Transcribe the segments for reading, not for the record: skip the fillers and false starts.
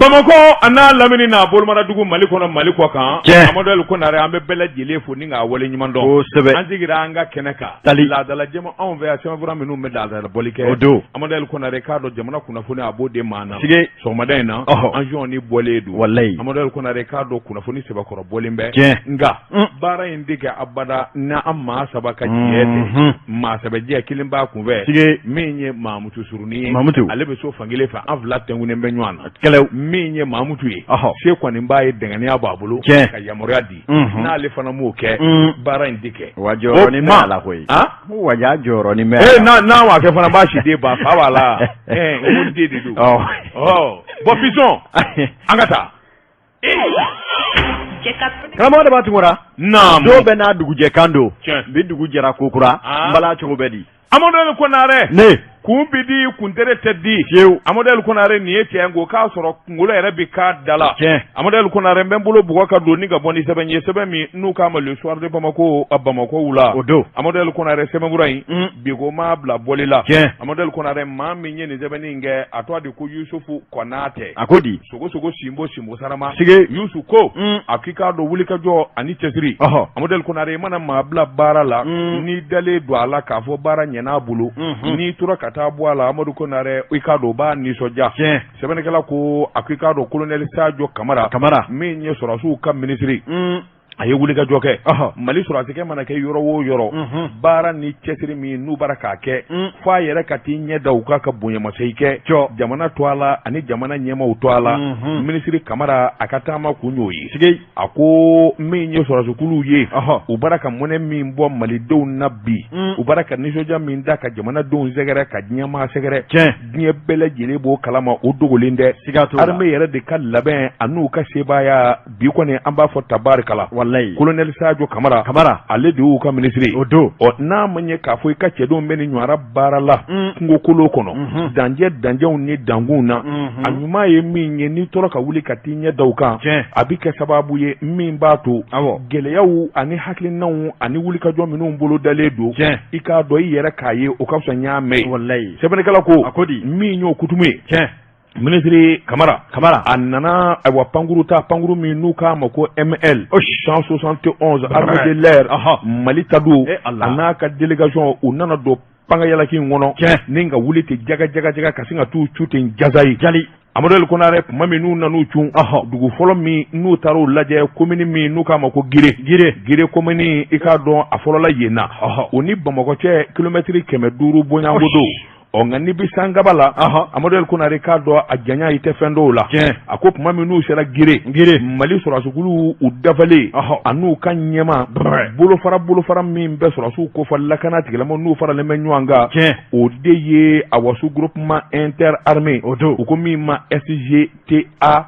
Bamakɔ a n'a lamini n'a bolomadadugu Mali kɔnɔ Mali kɔ kan Amadu El Konare an bɛ bɛɛ lajɛlen fo ni k'a wale ɲuman dɔn kosɛbɛ an sigira an ka kɛnɛ kan tali laadala jɛma anw fɛ yan sɛbɛnfura minnu bɛ laadala bɔli kɛ o don Amadu El Konare k'a dɔn jamana kunnafoni a b'o de maa na sige sɔgɔmada in na ɔhɔ an jɔn ni bɔlen don walayi Amadu El Konare k'a dɔn kunnafoni sɛbɛkɔrɔ bɔlen bɛ tiɲɛ nka baara in tɛ kɛ abada n'an maa saba ka jɛ tɛ maa saba jɛ kelen b'a kunfɛ sige min ye Mamutu Surunin ye Mamutu ale bɛ so fankelen fɛ an fila tɛnkunnen bɛ ɲɔgɔn na kɛlɛw min ye Mamutu ye ɔhɔ se kɔni b'a ye dɛngɛniya b'a bolo Tiɲɛ. ka yamaruya di n'ale fana m'o kɛ baara in tɛ kɛ wa jɔyɔrɔnin bɛ a la koyi wa ja jɔyɔrɔnin bɛ ee n'a n'a m'a kɛ fana b'a si den ba fa b'a la ɛɛ n ko den de don ɔ ɔ bɔn fisɔn an ka taa. Karamɔgɔ Daba Tunkara naamu don bɛɛ n'a dugujɛ kan don Tiɲɛ. bi dugu jɛra kokura Ah. n bala cogo bɛ di Amadu El Konare ne kun bi di kuntere tɛ di fiyewu Amadu El Konare nin ye tiɲɛ ko k'a sɔrɔ kunkolo yɛrɛ bi k'a da la tiɲɛ Amadu El Konare n bɛ n bolo bugɔ ka don ni ka bɔ ni sɛbɛn ye sɛbɛn min n'u k'a ma Le Soir de Bamako a Bamakɔ wula o don Amadu El Konare sɛbɛnfura in bi ko m'a bila bɔli la tiɲɛ Amadu El Konare maa min ye nin sɛbɛnni in kɛ a tɔgɔ de ko Yusufu Kɔnatɛ a ko di sogo sogo sinbo sinbo sarama sige Yusu ko a k'i k'a dɔn wulikajɔ ani cɛsiri ɔhɔ Amadu El Konare i mana maa bila baara la n'i dalen don a la k'a fɔ baara ɲɛna a bolo n'i tora ka taa bɔ a la Amadu Konare i k'a dɔn o b'a nisɔndiya tiɲɛ sɛbɛnnikɛla ko a k'i k'a dɔn kolonɛli Sajo Kamara Kamara min ye sɔrɔdasiw ka minisiri a ye wulikajɔ kɛ Mali sɔrɔdasikɛ mana kɛ yɔrɔ o yɔrɔ baara ni cɛsiri min n'u bara k'a kɛ f'a yɛrɛ ka t'i ɲɛ da u kan ka bonyamasegin kɛ jamana to a la ani jamana ɲɛmaaw to a la minisiri Kamara a ka taama kun y'o ye sige a ko min ye sɔrɔdasikuluw ye u bara ka mɔnɛ min bɔ malidenw na bi u bara ka nisɔndiya min da ka jamanadenw sɛgɛrɛ ka diɲɛmaa sɛgɛrɛ tiɲɛ diɲɛ bɛɛ lajɛlen b'o kalama o dogolen tɛ siga t'o la armée yɛrɛ de ka labɛn an'u ka sebaaya bi kɔni an b'a fɔ tabarikala walayi kolonɛli Sajo Kamara Kamara ale de y'u ka minisiri o don ɔ n'a ma ɲɛ k'a fɔ i ka cɛdenw bɛ nin ɲɔgɔnna baara la kungokolo kɔnɔ danjɛ danjɛw ni dankunw na a ɲuman ye min ye n'i tora ka wuli ka t'i ɲɛ da u kan tiɲɛ a bɛ kɛ sababu ye min b'a to awɔ gɛlɛyaw ani hakilinaw ani wulikajɔ minnu bolo dalen don tiɲɛ i k'a dɔn i yɛrɛ k'a ye o ka fisa n y'a mɛn walayi sɛbɛnnikɛla ko a ko di min y'o kutumu ye tiɲɛ minisiri Kamara Kamara a nana ayiwa pankuru ta pankuru min n'u k'a ma ko ML 171 armée de l'air ɔhɔ Mali ta don Eh Allah. a n'a ka délégation u nana don pangayalaki in kɔnɔ Tiɲɛ. ni ka wuli ten jaga jaga jaga ka sin ka t'u cu ten jazayi jali Amadu El Konare tuma min n'u nan'u cun ɔhɔ dugu fɔlɔ min n'u taar'o lajɛ komini min n'u k'a ma ko Gire Gire Gire komini i k'a dɔn a fɔlɔla yen na ɔhɔ o ni Bamakɔ cɛ kilomɛtiri 500 bɔɲɔgɔnko don ɔ nka n'i bɛ sankaba la ɔhɔ Amadu El Konare k'a dɔn a janya i tɛ fɛn dɔw la tiɲɛ a ko tuma min n'u sera Gire Gire Mali sɔrɔdasikulu u dafalen ɔhɔ an'u ka ɲɛmaa Brɛ. bolofara bolofara min bɛ sɔrɔdasiw kofɔ lakana tigilamɔgɔw n'u faralen bɛ ɲɔgɔn kan tiɲɛ o de ye awa sous groupement inter armée o don u ko min ma SGTA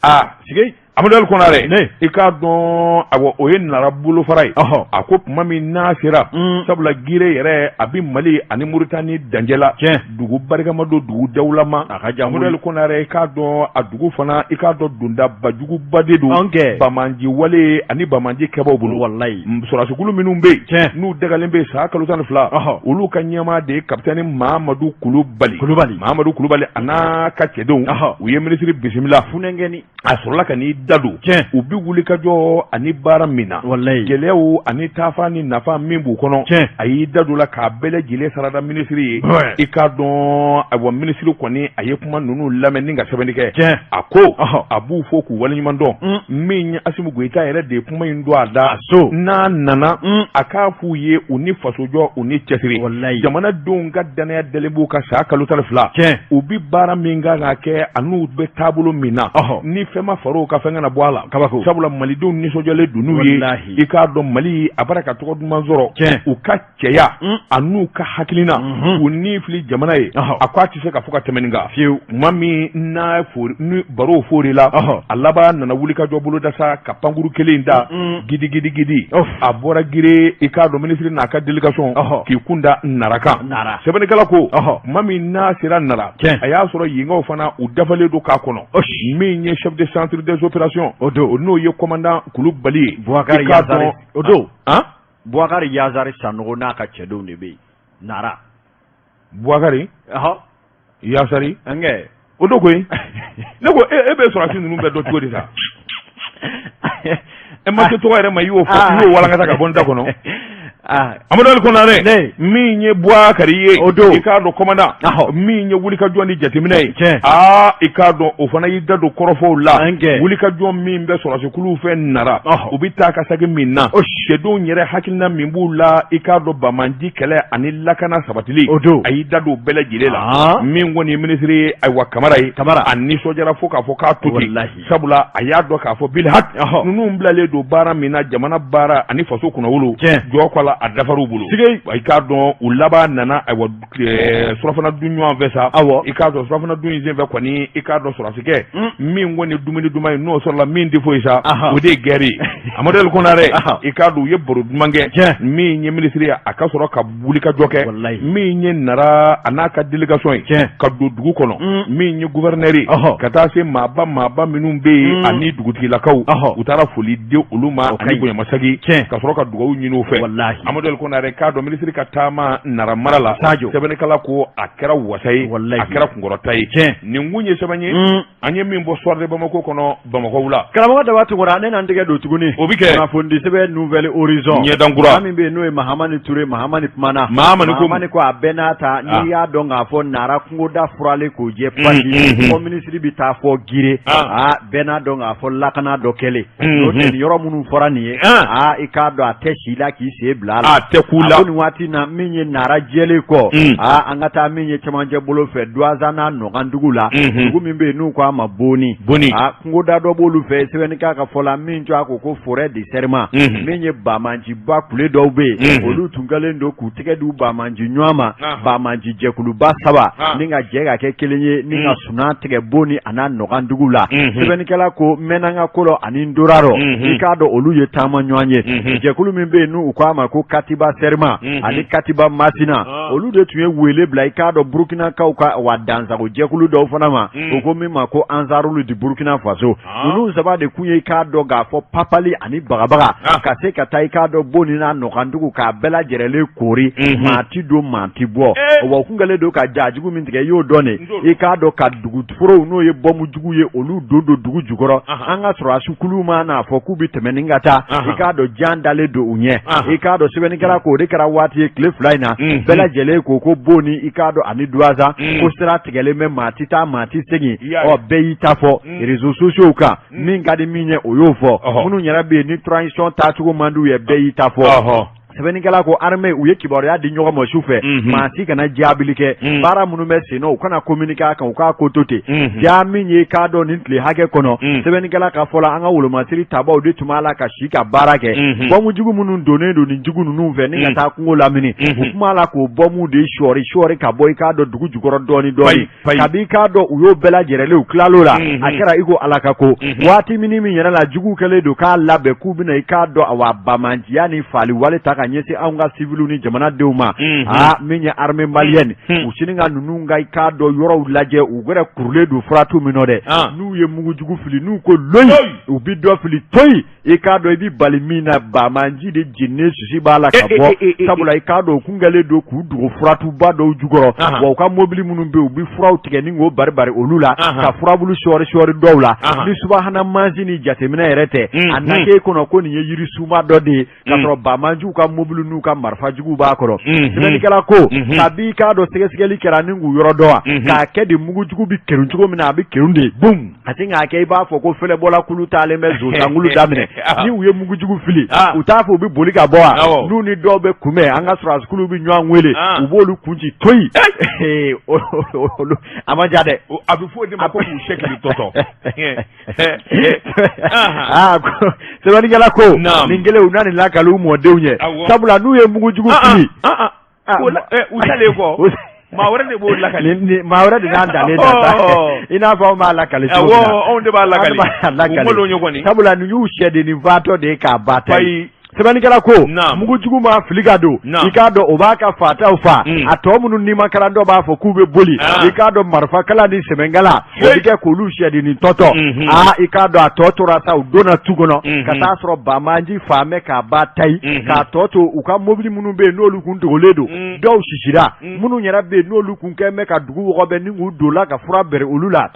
A sigi Amadu El Konare Ne. i k'a dɔn awa o ye Nara bolofara ye ɔhɔ a ko tuma min n'a sera sabula Gire yɛrɛ a bɛ Mali ani Moritani dancɛ la tiɲɛ dugu barikama don dugu dawulama a ka jan Amadu El Konare i k'a dɔn a dugu fana i k'a dɔn donda bajuguba de don anw kɛ bamanji wale ani bamanji kɛbaw bolo walayi sɔrɔdasikulu minnu bɛ yen tiɲɛ n'u dagalen bɛ san kalo 12 ɔhɔ olu ka ɲɛmaa de ye kapitɛni Mahamadu Kulubali Kulubali Mahamadu Kulubali a n'a ka cɛdenw ɔhɔ u ye minisiri bisimila funɛnkɛni a sɔrɔla ka n'i da don tiɲɛ u bɛ wulikajɔ ani baara min na walayi gɛlɛyaw ani taafa ni nafa min b'u kɔnɔ tiɲɛ a y'i da don la k'a bɛɛ lajɛlen sarada minisiri ye Ouais. i k'a dɔn ayiwa minisiri kɔni a ye kuma ninnu lamɛn ni ka sɛbɛnni kɛ tiɲɛ a ko ɔhɔ a b'u fo k'u waleɲuman dɔn min ye Asimi Goyita yɛrɛ de ye kuma in don a da so n'a nana a k'a f'u ye u ni fasojɔ u ni cɛsiri walayi jamanadenw ka danaya dalen b'u kan san kalo 12 tiɲɛ u bi baara min kan ka kɛ an'u bɛ taabolo min na ɔhɔ ni fɛn ma far'o kan fɛn kana bɔ a la kabako sabula malidenw nisɔndiyalen don n'u ye Walahi. i k'a dɔn Mali a bara ka tɔgɔ duman sɔrɔ tiɲɛ u ka cɛya an'u ka hakilina u ni fili jamana ye Ɔhɔ. a ko a tɛ se ka fɔ ka tɛmɛ nin kan fiyewu tuma min n'a fori ni baro fori la Ɔhɔ. a laban nana wulikajɔ boloda sa ka pankuru kelen da gidi gidi gidi Ɔf. a bɔra Gire i k'a dɔn minisiri n'a ka délégation Ɔhɔ. k'i kun da Nara kan Nara sɛbɛnnikɛla ko Ɔhɔ. tuma min n'a sera Nara Tiɲɛ. a y'a sɔrɔ yenkaw fana u dafalen don k'a kɔnɔ Osi. min ye chef de centre des opérations o don n'o ye commandant Kulubali ye Boubacar i k'a Yazari dɔn o don han Boubacar Yazari Sanogo n'a ka cɛdenw de bɛ yen Nara Boubacar ɔhɔ Yasari an kɛ O don koyi, ne ko e bɛ sɔrɔdasi ninnu bɛɛ dɔn cogo di sa? E ma se tɔgɔ yɛrɛ ma, i y'o fɔ, i y'o walankata ka bɔ n da kɔnɔ. Amadu Ali Konare, min ye Bubakari ye, o don i k'a dɔn commandant min ye wulikajɔ ni jateminɛ ye, aa, i k'a dɔn o fana y'i da don kɔrɔfɔw la. Wulikajɔ min bɛ sɔrɔdasikuluw fɛ Nara, u bɛ taa ka segin min na, cɛdenw yɛrɛ hakilina min b'u la, i k'a dɔn banbaanci kɛlɛ ani lakana sabatili, o don a y'i da don bɛɛ lajɛlen la. Min kɔni ye minisiri ayiwa Kamara ye, Kamara, a nisɔndiyara fo k'a fɔ k'a to ten, sabula a y'a dɔn k'a fɔ bilhaki ninnu bilalen don baara min na, jamana baara ani faso kunnawolo jɔ kɔ la, a dafar'u bolo. I k'a dɔn u laban nana ayiwa surafana dun ɲɔgɔn fɛ sa. I k'a dɔn surafana dun in senfɛ kɔni, i k'a dɔn sɔrɔdasikɛ min kɔni dumuni duman ye n'o sɔrɔla min tɛ foyi sa, o de ye guerre ye. Amadu Ali Konare, i k'a dɔn u ye baro duman kɛ. Min ye minisiri ye, a ka sɔrɔ ka wulikajɔ kɛ, min ye Nara a n'a ka délégation ye ka don dugu kɔnɔ, min ye gouverneur ye, ka taa se maaba maaba minnu bɛ yen ani dugutigilakaw, u taara foli di olu ma ani bonyamasegin, ka sɔrɔ ka dugawu ɲini u fɛ. Amadu Ali Konare k'a dɔn minisiri ka taama Nara mara la, sɛbɛnnikɛla ko a kɛra wasa ye, a kɛra kunkɔrɔta ye. Nin kun ye sɛbɛn ye an ye min bɔ Soir de Bamako kɔnɔ Bamakɔ la. Karamɔgɔ Daba Tunkara, ne na n tɛgɛ don tuguni. O bɛ kɛ. Kunnafonidi sɛbɛn Nouvel Horizon. Ɲɛdankura. Maa min bɛ yen n'o ye Mahamani Ture, Mahamani kumana. Mahamani ko. Mahamani ko a bɛɛ n'a ta, n'i y'a dɔn k'a fɔ Nara kungoda furalen k'o jɛ pasi, ko minisiri bɛ taa fɔ Gire. Aa, bɛɛ n'a dɔn k'a fɔ lakana dɔ kɛlen. N'o tɛ nin yɔrɔ minnu fɔra nin ye. Aa, i k'a dɔn a tɛ si la k'i sen bila a la. A tɛ ku la. A ko nin waati in na, min ye Nara jɛlen kɔ. Aa, an ka taa min ye cɛmancɛ bolo fɛ, Duwanza n'a Nɔkandugu la, dugu min bɛ yen n'u k'a ma Boni, Boni, a kungoda dɔ b'olu fɛ, sɛbɛnnikɛla ka fɔ la, min tɔgɔ ko ko forêt de serment, min ye banbaanciba kule dɔw bɛ yen, olu tun kɛlen don k'u tɛgɛ di banbaanci ɲɔgɔn ma, banbaanci jɛkuluba saba ni ka jɛ ka kɛ kelen ye ni ka sunan tigɛ Boni a n'a Nɔkandugu la. Sɛbɛnnikɛla ko mɛnna ko rɔ ani Ntora rɔ, i k'a dɔn olu ye taama ɲɔgɔn ye. Jɛkulu min bɛ yen n'u k'a ma ko Katiba Serment ani Katiba Masina, olu de tun ye wele bila i k'a dɔn Burukinakaw ka wa dansago jɛkulu dɔw fana ma, u ko min ma ko Ansarulu di Burukina Faso. Ninnu saba de kun ye i k'a dɔn k'a fɔ papali ani bagabaga ka se ka taa i k'a dɔn Boni n'a Nɔkandugu k'a bɛɛ lajɛrɛlen koori, maa ti don maa ti bɔ. Wa u kun kɛlen don ka ja jugu min tigɛ, i y'o dɔn de, i k'a dɔn ka dugu forow n'o ye bɔnbu jugu ye, olu don don dugu jukɔrɔ. An ka sɔrɔdasikulu ma n'a fɔ k'u bɛ tɛmɛ ni ka taa, i k'a dɔn jan dalen don u ɲɛ. I k'a dɔn sɛbɛnnikɛla ko o de kɛra waati ye tile 2 in na, bɛɛ lajɛlen ko ko Boni, i k'a dɔn ani Duwanza, ko sira tigɛlen bɛ, maa tɛ taa maa tɛ segin. Ɔ, bɛɛ y'i ta fɔ réseaux sociaux kan, min ka di min ye o y'o fɔ, minnu yɛrɛ bɛ yen ni transition taacogo man d'u ye, bɛɛ y'i ta fɔ. Sɛbɛnnikɛla ko armée u ye kibaruya di ɲɔgɔn ma su fɛ, maa si kana jaabili kɛ, baara minnu bɛ sen na, u kana communiquer a kan, u k'a ko to ten. Ja min ye k'a dɔn nin tile hakɛ kɔnɔ, sɛbɛnnikɛla ka fɔ la, an ka wolomasiri tabaw de tun b'a la ka si ka baara kɛ. Bɔnbu jugu minnu donnen don nin jugu ninnu fɛ ni ka taa kungo lamini, u tun b'a la k'o bɔnbu de sɔɔri sɔɔri ka bɔ i k'a dɔn dugu jukɔrɔ dɔɔni dɔɔni. Kabi k'a dɔn u y'o bɛɛ lajɛrɛlen, u tilal'o la, a kɛra i ko Ala ka ko. Waati min min yɛrɛ la juguw kɛlen don k'a labɛn k'u bɛna i k'a dɔn awa banbaanciya ni faali wale ta ka ɲɛsin anw ka civiliw ni jamanadenw ma, aa, min ye armée malienne, u sini ka ninnu ka i k'a dɔn yɔrɔw lajɛ, u yɛrɛ kurulen don furatu min nɔ dɛ, n'u ye mugujugu fili, n'u ko loyi, u bi dɔ fili toyi, i k'a dɔn i bɛ bali min na, banbaanci de jeninen sisi b'a la ka bɔ, sabula i k'a dɔn u kun kɛlen don k'u dogo furatuba dɔw jukɔrɔ. Wa u ka mobili minnu bɛ yen, u bɛ furaw tigɛ ni k'o bari bari olu la, ka furabulu sɔɔri sɔɔri dɔw la. Ni subahana mansin ni jateminɛ yɛrɛ tɛ, a na k'e kɔnɔ ko nin ye yirisunba dɔ de ye, k'a sɔrɔ banbaanciw ka mobili n'u ka marifa juguw b'a kɔrɔ. Sɛbɛnnikɛla ko kabi i k'a dɔn sɛgɛsɛgɛli kɛra ni k'u yɔrɔ dɔn wa, k'a kɛ de mugujugu bɛ kerun cogo min na, a bɛ kerun de bum, a tɛ k'a kɛ i b'a fɔ ko fɛlɛbɔla kulu taalen bɛ zonsankulu daminɛ. Ni u ye mugujugu fili, u t'a fɔ u bɛ boli ka bɔ wa, n'u ni dɔw bɛ kunbɛn, an ka sɔrɔdasikulu bɛ ɲɔgɔn wele, u b'olu kun ci toyi. A ma ja dɛ. A bɛ fɔ o de ma ko k'u sɛkili tɔtɔ. Aa, sɛbɛnnikɛla ko nin kelen u na nin lakali u mɔdenw ye, sabula n'u ye mugujugu fili, u talen kɔ, maa wɛrɛ de b'o lakali. Maa wɛrɛ de n'an dalen da sa, i n'a fɔ anw b'a lakali cogo min na. Anw de b'a lakali, u m'o ɲɔgɔn sabula nin y'u sɛdennin faatɔ de ye k'a ba ta ye. Sɛbɛnnikɛla ko mugujugu maa fili ka don, i k'a dɔn o b'a ka faataw fa, a tɔ minnu nimakara dɔ b'a fɔ k'u bɛ boli, i k'a dɔn marifakala ni sɛmɛnkala o bɛ kɛ k'olu sɛdennin tɔtɔ. Aa, i k'a dɔn a tɔ tora sa, u donna tu kɔnɔ ka taa sɔrɔ banbaanci fan bɛ k'a ba tayi, k'a tɔ to u ka mobili minnu bɛ yen n'olu kun dogolen don, dɔw sisira, minnu yɛrɛ bɛ yen n'olu kun kɛlen bɛ ka dugu wɔgɔbɛ ni k'u don la ka fura bɛrɛ olu la.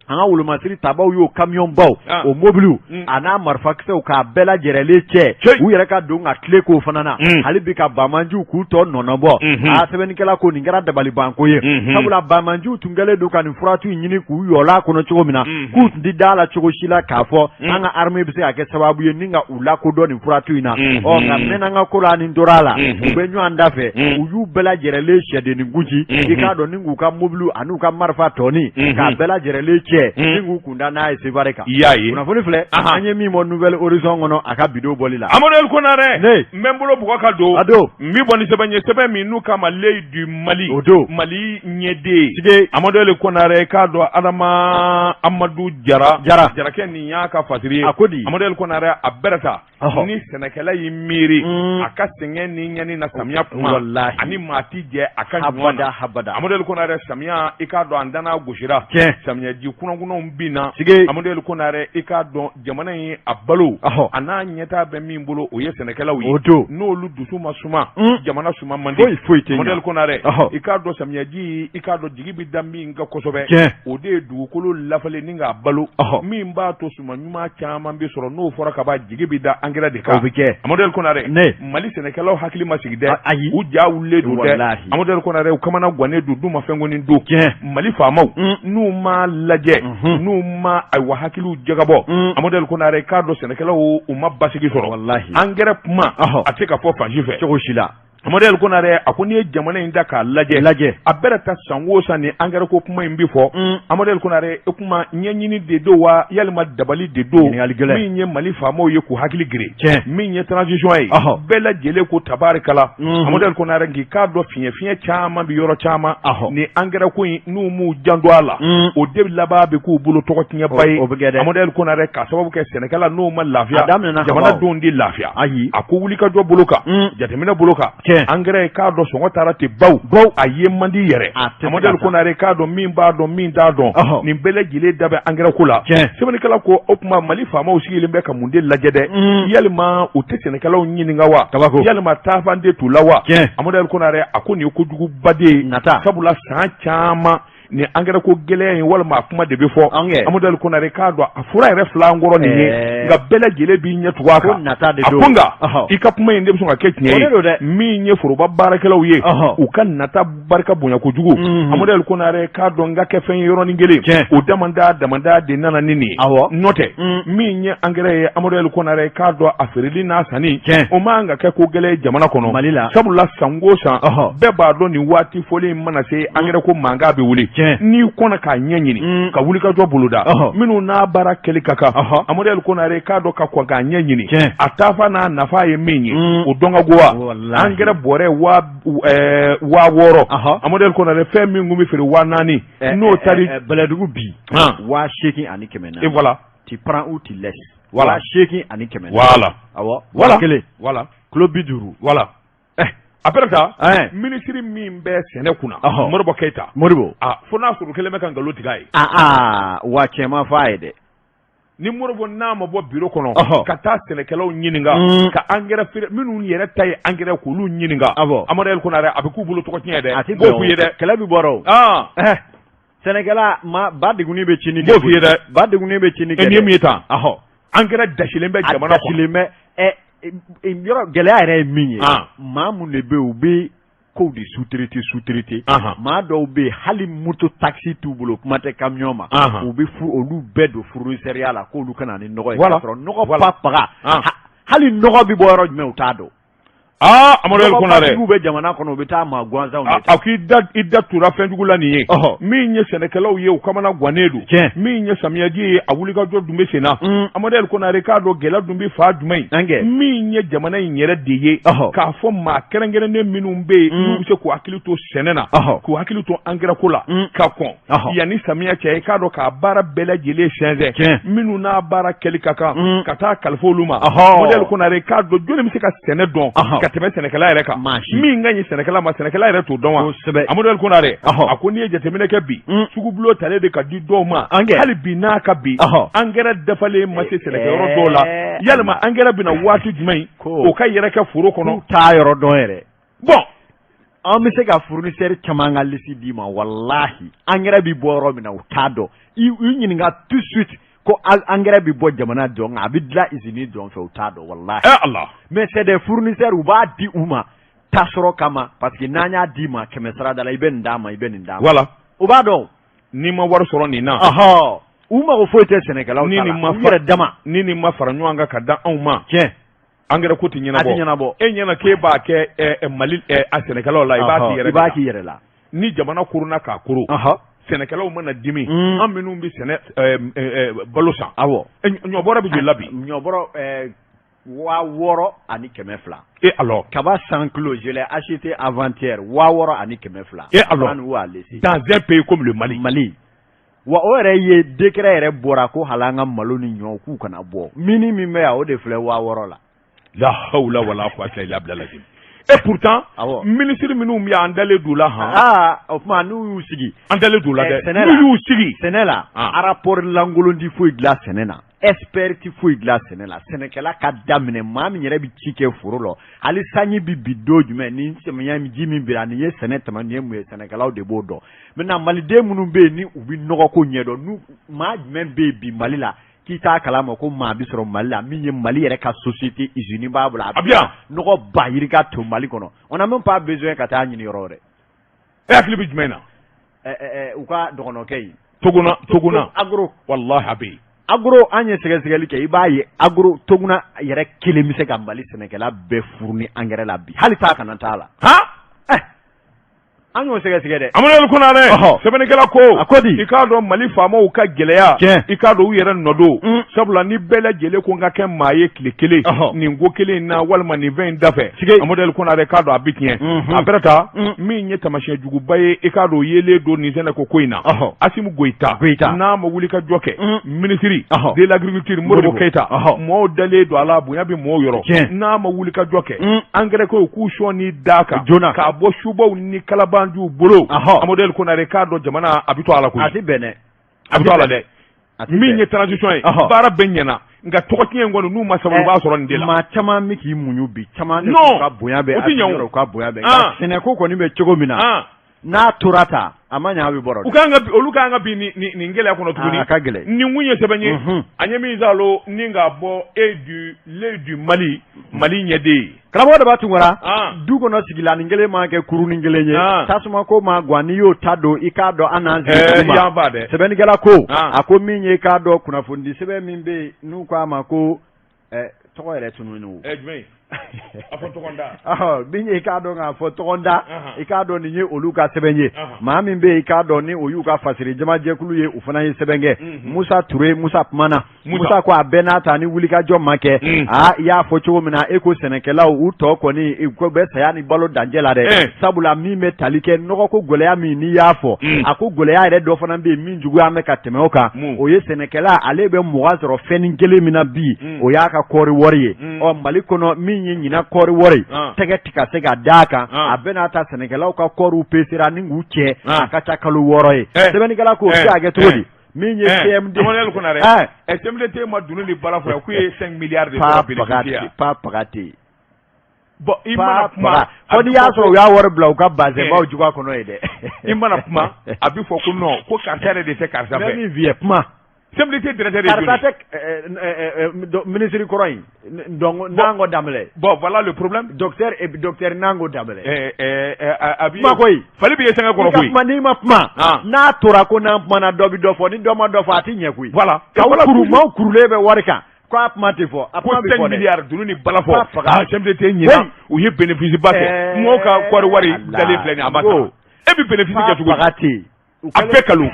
An ka wolomasiri tabaw y'o kamiyɔnbaw, o mobiliw a n'a marifakisɛw k'a bɛɛ lajɛrɛlen cɛ, u yɛrɛ ka don ka tile k'o fana na hali bi ka banbaanciw k'u tɔ nɔnɔbɔ. A sɛbɛnnikɛla ko nin kɛra dabalibanko ye, sabula banbaanciw tun kɛlen don ka nin furatu in ɲini k'u yɔl'a kɔnɔ cogo min na, k'u tun tɛ da la cogo si la k'a fɔ an ka armée bɛ se ka kɛ sababu ye ni ka u lakodɔn nin furatu in na. Ɔ nka mɛnna an ka ko la, ni tora a la, u bɛ ɲɔgɔn da fɛ, u y'u bɛɛ lajɛrɛlen sɛdennin gosi, i k'a dɔn ni k'u ka mobiliw an'u ka marifa tɔni k'a bɛɛ lajɛrɛlen cɛ ni k'u kunda n'a ye Sevare kan. I y'a ye. Kunnafoni filɛ, an ye min bɔ Nouvel Horizon kɔnɔ a ka bidon bɔli la. Amadu El Konarɛ. Ne. N bɛ n bolo bugɔ ka don. A don. N bɛ bɔ ni sɛbɛn ye, sɛbɛn min n'u k'a ma L'Oeil du Mali. O don. Mali ɲɛden. Sige. Amadu El Konarɛ, k'a dɔn Adama Amadu Jara. Jara. Jarakɛ nin y'a ka fasiri ye. A ko di? Amadu El Konarɛ, a bɛrɛ ta. Ni sɛnɛkɛla y'i miiri a ka sɛgɛn ni ɲani na samiya kuma, walahi, ani maa ti jɛ a ka ɲuman na. Habada. Amadu El Konarɛ, samiya, i k'a dɔn an danna gosira. Tiɲɛ. Samiyaji kunankunanw binna. Sige. Amadu El Konarɛ, i k'a dɔn jamana in a balo, a n'a ɲɛtaa bɛ min bolo, o ye sɛnɛkɛlaw ye. O don. N'olu dusu ma suma, jamana suma man di. Foyi foyi tɛ ɲa. Amadu El Konarɛ, i k'a dɔn samiyaji, i k'a dɔn jigi bɛ da min kan kosɛbɛ, o de ye dugukolo lafalen ni k'a balo, min b'a to suman ɲuman caman bɛ sɔrɔ. N'o fɔra ka ban, jigi bɛ da angɛrɛ de kan. O bɛ kɛ. Amadu El Konarɛ, Ne. Mali sɛnɛkɛlaw hakili ma sigi dɛ. Ayi. U ja wulilen don dɛ. Walahi. Amadu El Konarɛ, u kamana gannen don, dun ma fɛn kɔni don. Mali faamaw, n'u ma lajɛ, n'u ma ayiwa hakiliw jagabɔ, Amadu El Konarɛ, k'a dɔn sɛnɛkɛlaw u ma basigi sɔrɔ. Walahi. Angɛrɛ kuma, a tɛ ka fɔ fan si fɛ. Cogo si la. Amadu El Konarɛ, a ko n'i ye jamana in da k'a lajɛ, Lajɛ. A bɛrɛ ta san o san ni angɛrɛ ko kuma in bɛ fɔ. Amadu El Konarɛ, o kuma ɲɛɲini de don wa, yalima dabali de don? Ɲininkali gɛlɛn. Min ye Mali faamaw ye k'u hakili gere, min ye transition ye, bɛɛ lajɛlen ko tabarikala. Amadu El Konarɛ, k'i k'a dɔn fiɲɛ fiɲɛ caman bɛ yɔrɔ caman. Ni angɛrɛ ko in, n'u m'u janto a la, o de laban bɛ k'u bolo tɔgɔ tiɲɛba ye. O bɛ kɛ dɛ. Amadu El Konarɛ, k'a sababu kɛ sɛnɛkɛla n'o ma lafiya, A daminɛna jamana kaban. denw tɛ lafiya. Ayi. A ko wulikajɔ bolo kan, jateminɛ bolo kan, angɛrɛ, k'a dɔn sɔngɔ taara ten baw baw, a ye man di yɛrɛ. A tɛ se Amadu ka El taa. Konarɛ, k'a dɔn min b'a dɔn, min t'a dɔn, nin bɛɛ lajɛlen da bɛ angɛrɛ ko la. Sɛbɛnnikɛla ko o tuma Mali faamaw sigilen bɛ ka mun de lajɛ dɛ? Yalima u tɛ sɛnɛkɛlaw ɲininka wa? Kabako. Yalima taafan de t'u la wa? Amadu El Konarɛ, a ko nin ye kojuguba de ye. Nata. Sabula san caman ni angɛrɛ ko gɛlɛya in walima a kuma de bɛ fɔ. Angɛ. Amadu El Konarɛ, k'a dɔn a fura yɛrɛ fila an kɔrɔ nin ye, nka bɛɛ lajɛlen b'i ɲɛ tugu a Ko kan. nata de A don. ko nka i ka kuma in de bɛ sɔn ka kɛ tiɲɛ O de don dɛ. ye. Min ye foroba baarakɛlaw ye, u ka nata barika bonya kojugu. Amadu El Konarɛ, k'a dɔn n ka kɛ fɛn ye yɔrɔnin kelen, o damanda damanda de nana ni nin ye. N'o tɛ, min ye angɛrɛ ye, Amadu El Konarɛ, k'a dɔn a feereli n'a sanni, o man ka kɛ ko gɛlɛn ye jamana kɔnɔ. Mali la. Sabula san o san, bɛɛ b'a dɔn nin waati fɔlen in mana se, angɛrɛ ko mankan bɛ wuli. N'i kɔnna k'a ɲɛɲini, ka wulikajɔ boloda, minnu n'a baara kɛli ka kan, Amadu El Konarɛ, k'a dɔn ka kɔn k'a ɲɛɲini, a taafa n'a nafa ye min ye, o dɔn ka go wa. Angɛrɛ bɔrɛ 6000, Amadu El Konarɛ, fɛn min tun bɛ feere 4000, n'o taari Bɛlɛdugu bi, 8400. Et voilà. Tu prends ou tu laisses. Voilà. 8400. Voilà. Awɔ. Voilà. Kelen. Voilà. Kilo 50. Voilà. Après ça, minisiri min bɛ sɛnɛ kunna, Modibo Keyita. Modibo. Ah, fo n'a sɔrɔ kelen bɛ ka nkalon tigɛ a ye. Aa, wa cɛ ma fɔ a ye dɛ. Ni Modibo n'a ma bɔ bureau kɔnɔ ka taa sɛnɛkɛlaw ɲininka, ka angɛrɛ feere minnu yɛrɛ ta ye angɛrɛ, k'olu ɲininka, Amadu El Konarɛ, a bɛ k'u bolo tɔgɔ tiɲɛ dɛ. A tɛ N b'o f'i ye dɛ. Kɛlɛ bɛ bɔra o. Sɛnɛkɛla ma ba degunnen bɛ cini N b'o f'i ye dɛ. Ba degunnen bɛ cini kɛ. Nin ye mun ye tan? Angɛrɛ dasilen bɛ jamana kɔnɔ. A dasilen bɛ. Yɔrɔ gɛlɛya yɛrɛ ye min ye, maa mun de bɛ yen, u bɛ kow de sous-traiter sous-traiter. Maa dɔw bɛ yen, hali moto taxi t'u bolo, kuma tɛ camion ma. U bɛ olu bɛɛ don fournisseur ya la k'olu ka na ni nɔgɔ ye. Voilà. K'a sɔrɔ nɔgɔ pa paga. Hali nɔgɔ bɛ bɔ yɔrɔ jumɛn, u t'a dɔn. Aa, Amadu El Konare. Nɔgɔbatigiw bɛ jamana kɔnɔ, u bɛ taa maa gansanw de ta. A k'i da i da tura fɛnjugu la nin ye. Min ye sɛnɛkɛlaw ye, u kamana gannen don. Min ye samiyɛji ye, a wulikajɔ dun bɛ sen na. Amadu El Konare, k'a dɔn gɛlɛya dun bɛ fa jumɛn ye? Min ye jamana in yɛrɛ de ye, k'a fɔ maa kɛrɛnkɛrɛnnen minnu bɛ yen, n'u bɛ se k'u hakili to sɛnɛ na, k'u hakili to angɛrɛ ko la, ka kɔn yanni samiya cɛ, i k'a dɔn k'a baara bɛɛ lajɛlen sɛnsɛn, minnu n'a baara kɛli ka kan, ka taa kalifa olu ma. Amadu El Konare, k'a dɔn jɔnni bɛ se ka sɛnɛ dɔn ka tɛmɛ sɛnɛkɛla yɛrɛ kan? Min ka ɲi sɛnɛkɛla ma, sɛnɛkɛla yɛrɛ t'o dɔn wa? Amadu El Konare, a ko n'i ye jateminɛ kɛ bi, sugubulon talen de ka di dɔw ma. Hali bi n'a ka bi angɛrɛ dafalen ma se sɛnɛkɛyɔrɔ dɔw la, yalima angɛrɛ bɛna waati jumɛn o ka yɛrɛ kɛ foro kɔnɔ? T'a yɔrɔ dɔn yɛrɛ. Bon. An bɛ se ka fournisseur caman ka liste d'i ma, walahi, angɛrɛ bɛ bɔ yɔrɔ min na, u t'a dɔn. I ɲininka tout de suite ko angɛrɛ bɛ bɔ jamana dɔn, a bɛ dilan usine dɔn fɛ, u t'a dɔn, walahi. Eh Allah. Mais c'est des fournisseurs, u b'a di u ma ta sɔrɔ kama, parce que n'an y'a d'i ma 100 sarada la, i bɛ nin d'a ma, i bɛ nin d'a ma. Voilà. U b'a dɔn. N'i ma wari sɔrɔ nin na. Ɔhɔ. U mago foyi tɛ sɛnɛkɛlaw ta la. U yɛrɛ dama. Ni nin ma fara ɲɔgɔn kan ka da anw ma. Tiɲɛ. Angɛrɛ ko tɛ ɲɛnabɔ. A tɛ ɲɛnabɔ. E ɲɛna k'e b'a kɛ Mali a sɛnɛkɛlaw la, i b'a k'i yɛrɛ. I b'a k'i yɛrɛ la. Ni jamana koronna k'a koro. Sɛnɛkɛlaw mana dimi, an minnu bɛ sɛnɛ balo san. Awɔ. Ɲɔbɔrɔ bɛ joli la bi? Ɲɔbɔrɔ 6200. Et alors? Kaba 100 kilos, je l'ai acheté avant-hier, 6200. Et alors? Dans un pays comme le Mali. Mali. Wa o yɛrɛ ye décret yɛrɛ bɔra ko hali an ka malo ni ɲɔ k'u kana bɔ. Mini min bɛ yan, o de filɛ 6000 la. La hawla wala quwwata illa billah. Et pourtant, ministre minnu bɛ yan, an dalen d'u la han. Aa, o tuma n'u y'u sigi. An dalen d'u la dɛ. N'u y'u sigi. Sɛnɛ la, rapport lankolon ti foyi dilan sɛnɛ na. Expert ti foyi dilan sɛnɛ la. Sɛnɛkɛla ka daminɛ, maa min yɛrɛ bɛ ci kɛ foro la, hali sanji bɛ bin don jumɛn, ni samiya ji min bira, nin ye sɛnɛ tama, nin ye mun ye, sɛnɛkɛlaw de b'o dɔn. Maintenant, maliden minnu bɛ yen ni u bɛ nɔgɔko ɲɛdɔn, n'u maa jumɛn bɛ yen bi Mali la k'i t'a kalama ko maa bɛ sɔrɔ Mali la min ye Mali yɛrɛ ka société usine b'a bolo, a bɛ nɔgɔ ba yirika to Mali kɔnɔ? On n'a même pas besoin ka taa ɲini yɔrɔ wɛrɛ. E hakili bɛ jumɛn na? U ka dɔgɔnɔkɛ in. Toguna, Toguna. Agro. Wallahi a bɛ yen. Agro, an ye sɛgɛsɛgɛli kɛ, i b'a ye agro Toguna yɛrɛ kelen bɛ se ka Mali sɛnɛkɛla bɛɛ fourni engrais la bi, hali taa kana t'a la. Han? An y'o sɛgɛsɛgɛ dɛ. Amadu Konare, sɛbɛnnikɛla ko. A ko di? I k'a dɔn Mali faamaw ka gɛlɛya. Tiɲɛ. I k'a dɔn u yɛrɛ nɔ don. Sabula ni bɛɛ lajɛlen ko n ka kɛ maa ye tile kelen. Nin ko kelen in na walima nin fɛn in dafɛ. Sike. Amadu Konare, k'a dɔn a bɛ tiɲɛ. A bɛrɛ ta. Min ye taamasiyɛn juguba ye, i k'a dɔn yelen don nin sɛnɛko ko in na. Asimi Goyita. Goyita. N'a ma wuli ka jɔ kɛ. Ministre de l'agriculture Modibo Keyita. Mɔgɔw dalen don a la, bonya bɛ mɔgɔw yɔrɔ. Tiɲɛ. N'a ma wuli ka jɔ kɛ. Engrais ko k'u sɔn d'a kan joona k'a bɔ subaw ni kalabanjiw bolo. Amadu Konare, k'a dɔn jamana a bɛ to a la koyi. A tɛ bɛn dɛ. A bɛ to a la dɛ. Min ye transition ye, baara bɛɛ ɲɛna, nka tɔgɔ tiɲɛ in kɔni, n'u ma sabali, u b'a sɔrɔ nin de la. Maa caman bɛ k'i muɲu bi, caman de k'u ka bonya bɛ o tɛ ɲɛ o. U ka bonya bɛ, nka sɛnɛko kɔni bɛ cogo min na, n'a tora tan, a ma ɲɛ, a bɛ bɔrɔ. U kan ka olu kan ka bin nin gɛlɛya kɔnɔ tuguni. A ka gɛlɛn. Nin kun ye sɛbɛn ye, an ye min salo ni k'a bɔ e du le du Mali, Mali ɲɛden ye. Karamɔgɔ Daba Tunkara, du kɔnɔ sigilanin kelen maa kɛ kurunin kelen ye, tasuma ko maa gan, n'i y'o ta don, i k'a dɔn an n'an sigi ma. Dɛ. Sɛbɛnnikɛla ko, a ko min ye, k'a dɔn kunnafonidi sɛbɛn min bɛ yen n'u k'a ma ko tɔgɔ yɛrɛ tunun o. Jumɛn? A fɔ tɔgɔda. Min ye, i k'a dɔn k'a fɔ tɔgɔda, i k'a dɔn nin ye olu ka sɛbɛn ye. Maa min bɛ yen, i k'a dɔn ni o y'u ka fasiri jamajɛkulu ye, o fana ye sɛbɛn kɛ. Musa Ture, Musa kumana. Musa ko a bɛɛ n'a ta, ni wulikajɔ ma kɛ, aa, i y'a fɔ cogo min na, e ko sɛnɛkɛlaw u tɔ kɔni ko bɛ saya ni balo dancɛ la dɛ. Sabula min bɛ tali kɛ nɔgɔko gɛlɛya min n'i y'a fɔ, a ko gɛlɛya yɛrɛ dɔ fana bɛ yen min juguya bɛ ka tɛmɛ o kan, o ye sɛnɛkɛla ale bɛ 20 sɔrɔ fɛnnin kelen min na bi, o y'a ka kɔɔri wari ye. Ɔ, Mali kɔnɔ, min ye ɲinan kɔɔri wari, tɛgɛ tɛ ka se ka d'a kan. A bɛɛ n'a ta, sɛnɛkɛlaw ka kɔɔriw pesera ni k'u cɛ, a ka ca kalo 6 ye. Sɛbɛnnikɛla ko o bɛ se ka kɛ cogo di? Min ye CMD Emmanuel Konare, CMDT ma dunun ni baara fɔ yan k'u ye 5 milliards de sɔrɔ bénéficier. Pa paga tɛ yen. Bon, i mana kuma fo n'i y'a sɔrɔ u y'a wari bila u ka bazɛnbaw juga kɔnɔ yen dɛ. I mana kuma, a bɛ fɔ ko non, ko karisa yɛrɛ de tɛ karisa fɛ. N bɛ min f'i ye, kuma. CMDT directeur de ye jɔni ye? Karisa tɛ ministre kɔrɔ in, donc Nango Danbɛlɛ. Bon, voilà le problème. Docteur Nango Danbɛlɛ. A b'i kuma koyi. Fali b'i ye sɛgɛ kɔrɔ koyi. Kuma n'i ma kuma. N'a tora ko n'an kumana dɔ bɛ dɔ fɔ, ni dɔ ma dɔ fɔ, a tɛ ɲɛ koyi. Voilà. K'aw kuru, maaw kurulen bɛ wari kan. Ko a kuma tɛ fɔ, a ko kuma bɛ 5 fɔ dɛ. milliards dunun ni balafɔ. K'a faga. Ah, CMDT ɲinan Oui. u ye bénéfice ba kɛ. Mɔgɔw ka kɔɔri wari dalen filɛ nin ye, a ma sara. E bɛ bénéfice K'a kɛ cogo di? faga ten. U A kɛlen- bɛɛ kalo.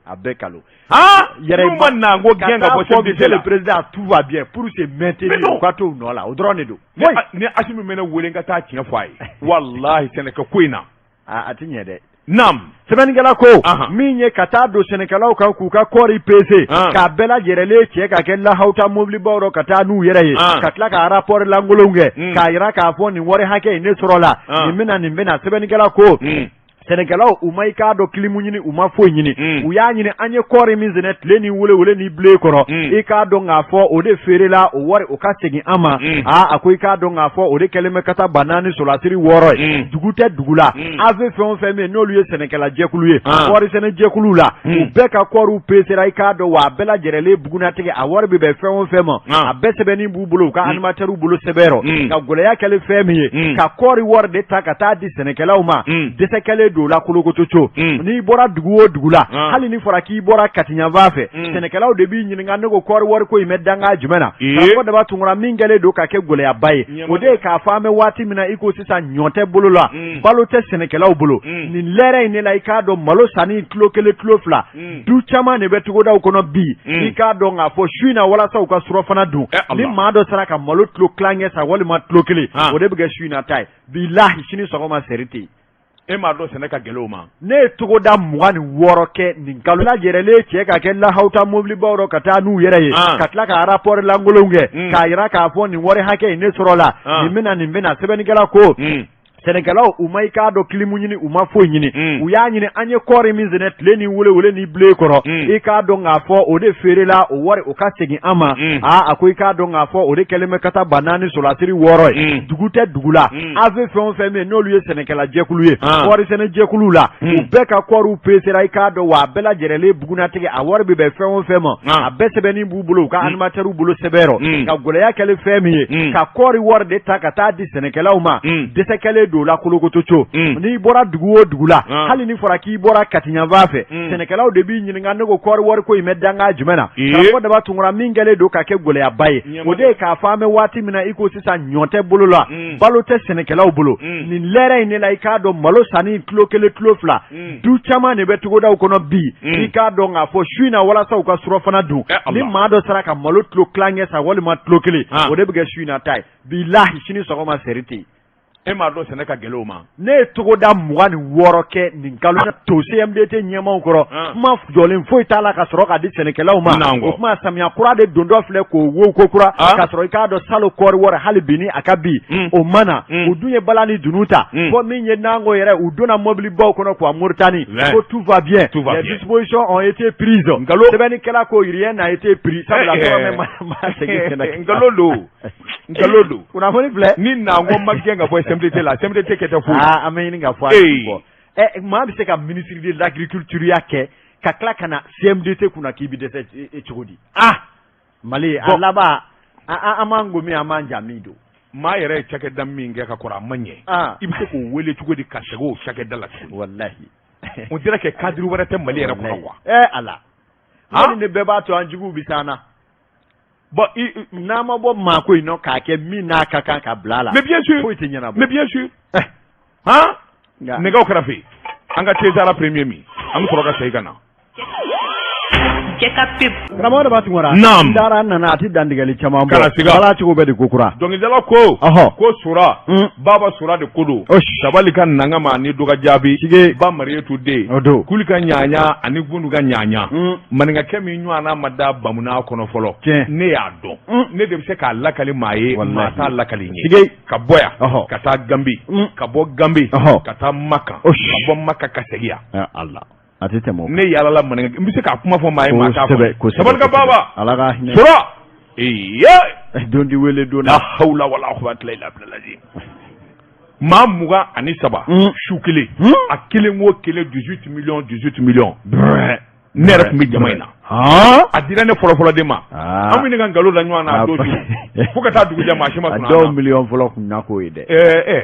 A bɛɛ kalo. Ah, Yɛrɛ n'u ma na ko gɛn ka bɔ taa fɔ CMDT monsieur la. le président, tout va bien pour se maintenir. Mais non. U ka t'o nɔ la, o dɔrɔn de don. Ni ni Asimi bɛ ne wele n ka taa tiɲɛ fɔ a ye, walahi, sɛnɛkɛ ko in na. A ti ɲɛ dɛ. Naam. Sɛbɛnnikɛla ko min ye ka taa don sɛnɛkɛlaw kan k'u ka kɔɔri pese k'a bɛɛ lajɛrɛlen cɛ ka kɛ lahawuta mobilibaw rɔ ka taa n'u yɛrɛ ye, ka tila ka rapport lankolon kɛ k'a yira k'a fɔ nin wari hakɛ in ne sɔrɔ la, nin bɛna, nin bɛna. Sɛbɛnnikɛla ko sɛnɛkɛlaw u ma i k'a dɔn kilimu ɲini, u ma foyi ɲini. U y'a ɲini an ye kɔɔri min sɛnɛ tile ni wele ni bilen kɔrɔ, i k'a dɔn k'a fɔ o de feerela, o wari o ka segin an ma. Aa, a ko i k'a dɔn k'a fɔ o de kɛlen bɛ ka taa 4000 solasiri 6 ye. Dugu tɛ dugu la, AV fɛn o fɛn bɛ yen n'olu ye sɛnɛkɛla jɛkulu ye, kɔɔri sɛnɛ jɛkulu la, u bɛɛ ka kɔɔriw pesera, i k'a dɔn wa a bɛɛ lajɛrɛlen bugunatigɛ, a wari bɛ bɛn fɛn o fɛn ma, a bɛɛ sɛbɛnni b'u bolo, u ka animatɛriw bolo sɛbɛn rɔ. Nka gɛlɛya kɛlen fɛn min ye, ka kɔɔri wari de ta ka taa di sɛnɛkɛlaw ma, dɛsɛ kɛlen don o la kolokotoco. N'i bɔra dugu o dugu la, hali ni fɔra k'i bɔra Katiɲanfan fɛ, sɛnɛkɛlaw de b'i ɲininka ne ko kɔɔri wari ko in bɛ danga jumɛn na? Karamɔgɔ Daba Tunkara, min kɛlen don ka kɛ gɛlɛyaba ye, o de ye k'a fɔ an bɛ waati min na i ko sisan, ɲɔ tɛ bolo la, balo tɛ sɛnɛkɛlaw bolo. Nin lɛrɛ in de la, i k'a dɔn malo sanni kilo 1, kilo 2, du caman de bɛ togodaw kɔnɔ bi, i k'a dɔn k'a fɔ su in na, walasa u ka surɔfana dun, ni maa dɔ sera ka malo kilo tilancɛ san walima kilo 1, o de bɛ kɛ su in na ta ye. Bilahi, sini sɔgɔma seri tɛ yen. E m'a dɔn sɛnɛ ka gɛlɛn o ma. Ne ye togoda 26 kɛ nin kalo lajɛrɛlen cɛ ka kɛ lahawuta mobilibaw rɔ ka taa n'u yɛrɛ ye, ka tila ka rapport lankolon kɛ k'a yira k'a fɔ nin wari hakɛ in ne sɔrɔ la, nin bɛna, nin bɛna. Sɛbɛnnikɛla ko sɛnɛkɛlaw u ma i k'a dɔn kilimu ɲini, u ma foyi ɲini. U y'a ɲini an ye kɔɔri min sɛnɛ tile ni wele ni bilen kɔrɔ, i k'a dɔn k'a fɔ o de feerela, o wari o ka segin an ma. Aa, a ko i k'a dɔn k'a fɔ o de kɛlen bɛ ka taa 4000 solasiri 6 ye. Dugu tɛ dugu la, AV fɛn o fɛn bɛ yen n'olu ye sɛnɛkɛla jɛkulu ye, kɔɔri sɛnɛ jɛkulu la, u bɛɛ ka kɔɔriw pesera, i k'a dɔn wa a bɛɛ lajɛrɛlen bugunatigɛ, a wari bɛ bɛn fɛn o fɛn ma, a bɛɛ sɛbɛnni b'u bolo, u ka animatɛriw bolo sɛbɛn rɔ. Nka gɛlɛya kɛlen fɛn min ye, ka kɔɔri wari de ta ka taa di sɛnɛkɛlaw ma, dɛsɛ kɛlen don o la kolokotoco. N'i bɔra dugu o dugu la, hali ni fɔra k'i bɔra Katiɲanfan fɛ, sɛnɛkɛlaw de b'i ɲininka ne ko kɔɔri wari ko in bɛ danga jumɛn na? Karamɔgɔ Daba Tunkara, min kɛlen don ka kɛ gɛlɛyaba ye, o de ye k'a fɔ an bɛ waati min na i ko sisan, ɲɔ tɛ bolo la, balo tɛ sɛnɛkɛlaw bolo. Nin lɛrɛ in de la, i k'a dɔn malo sanni kilo 1, kilo 2, du caman de bɛ togodaw kɔnɔ bi, i k'a dɔn k'a fɔ su in na, walasa u ka surɔfana dun, ni maa dɔ sera ka malo kilo tilancɛ san walima kilo 1, o de bɛ kɛ su in na ta ye. Bilahi, sini sɔgɔma seri tɛ yen. E m'a dɔn sɛnɛ ka gɛlɛn o ma. Ne ye togoda 26 kɛ nin kalo to CMDT ɲɛmaaw kɔrɔ, kuma jɔlen foyi t'a la ka sɔrɔ ka di sɛnɛkɛlaw ma. O kuma samiya kura de don dɔ filɛ k'o wo ko kura, ka sɔrɔ i k'a dɔn salon kɔɔri wari hali bi ni a ka bi o ma na. U dun ye bala ni dunun ta fɔ min ye nango yɛrɛ, u donna mobilibaw kɔnɔ quoi, Mauritanie, ko tout va bien, les dispositions ont été prises. Sɛbɛnnikɛla ko rien n'a été pris, sabula dɔrɔmɛ ma segin sɛnɛ. Nkalon don, nkalon don. Kunnafoni filɛ. Ni nango ma gɛn ka bɔ CMDT la, CMDT kɛ tɛ foyi. Aa, an bɛ ɲini ka fɔ a ye kɔ. Maa bɛ se ka ministre de l'agriculture ya kɛ ka tila ka na CMDT kunna k'i bɛ dɛsɛ cogo di? Ah, Mali a laban, an b'an gomi, an b'an ja min don. Maa yɛrɛ ye cakɛda min kɛ ka kɔrɔ, a ma ɲɛ, i bɛ se k'o wele cogo di ka segin o cakɛda la tuguni? Walahi. On dirait que cadre wɛrɛ tɛ Mali yɛrɛ kɔnɔ quoi. Ala, hali ni bɛɛ b'a to an juguw bɛ s'an na. Bon, n'an ma bɔ maako in nɔ k'a kɛ min n'a ka kan ka bila a la. Mais bien sûr. Foyi tɛ ɲɛnabɔ. Mais bien sûr. Han, nɛgɛw kɛrɛfɛ, an ka thé premier min, an bɛ sɔrɔ ka segin ka na. Karamɔgɔ Daba Tunkara. Naam. N taara n nana, a tɛ dantigɛli caman bɔ. Kana siga. Ala cogo bɛɛ de ko kura. Dɔnkilidala ko ko sora baba sora de ko don, sabali ka nanga ma ni dɔgɔ jaabi. Sige. Ba Mariyetu den. O don. Kuli ka ɲaɲa ani gundu ka ɲaɲa, maninkakɛ min ɲɔgɔnna ma da bamunan kɔnɔ fɔlɔ. Ne y'a dɔn, ne de bɛ se k'a lakali maa ye, maa t'a lakali n ye. Sige. Ka bɔ yan ka taa Ganbi, ka bɔ Ganbi ka taa Maka, ka bɔ Maka ka segin yan. Ala, a tɛ tɛmɛ o kan. Ne yaalala maninka, n bɛ se k'a kuma fɔ maa ye, maa t'a Kosɛbɛ, fɔ. Kosɛbɛ. Sabali ka baba. Ala ka hinɛ. Sora ee. Don di wele don la na. Hawla wala quwwata illa billah. Maa 23, su kelen, a kelen o kelen 18 millions, 18 millions. Ne yɛrɛ tun bɛ jama in na. A dira ne fɔlɔfɔlɔ de ma. An bɛ ne ka nkalon da ɲɔgɔn na a don su fo ka taa dugujɛ, maa si ma A sɔn dɔw an na. miliyɔn fɔlɔ kun na k'o ye dɛ. Ɛɛ ɛɛ.